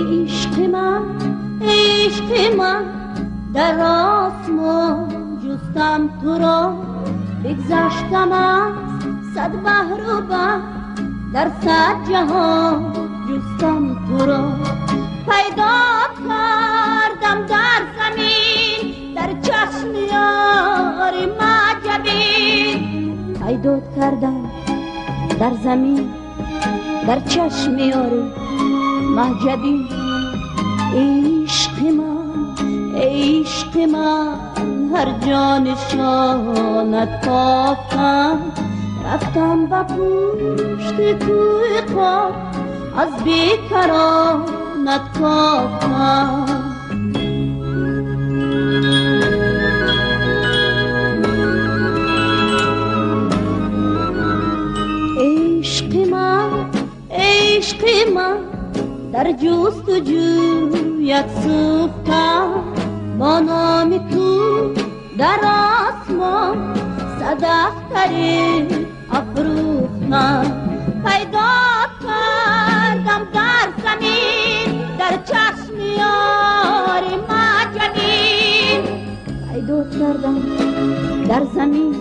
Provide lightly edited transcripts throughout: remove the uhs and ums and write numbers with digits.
Ишқи ман, ишқи ман, дар осмон ҷустам туро, бигзаштам аз сад баҳру баҳр, дар сад ҷаҳон ҷустам туро. Пайдо кардам дар замин, дар чашми ёри маҷабин. Пайдо кардам дар замин, дар чашми ёри маҷабин. Ишқи ман, ишқи ман, ҳар ҷо нишонат кофтам, рафтам ба пушти кӯҳи Қоф, аз бекаронат кофтам. Ишқи ман, ишқи ман, дар ҷустуҷӯят сӯхтам, бо номи ту дар осмон сад ахтаре афрӯхтам. Пайдо кардам дар замин, дар чашми ёри маҷабин. Пайдо кардам дар замин,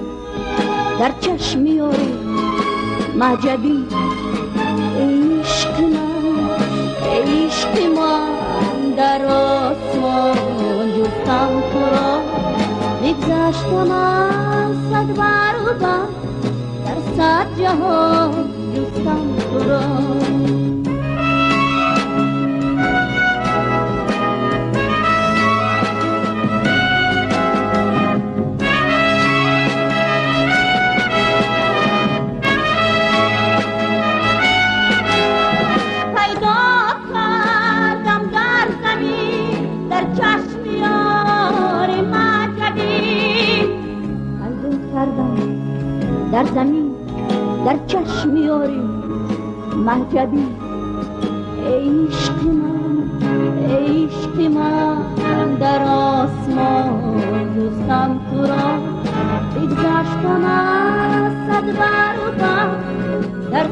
дар чашми ёри маҷабин. Ишқи ман, ишқи ман, дар осмон ҷустам туро, бигзаштам аз сад бару баҳр, дар сад ҷаҳон ҷустам туро. Пайдо кардам дар замин, дар чашми ёри маҷабин. Пайдо кардам дар замин, дар чашми ёри маҷабин. Эй ишқи ман, эй ишқи ман, дар осмон ҷустам туро, бигзаштам аз сад бару баҳр, дар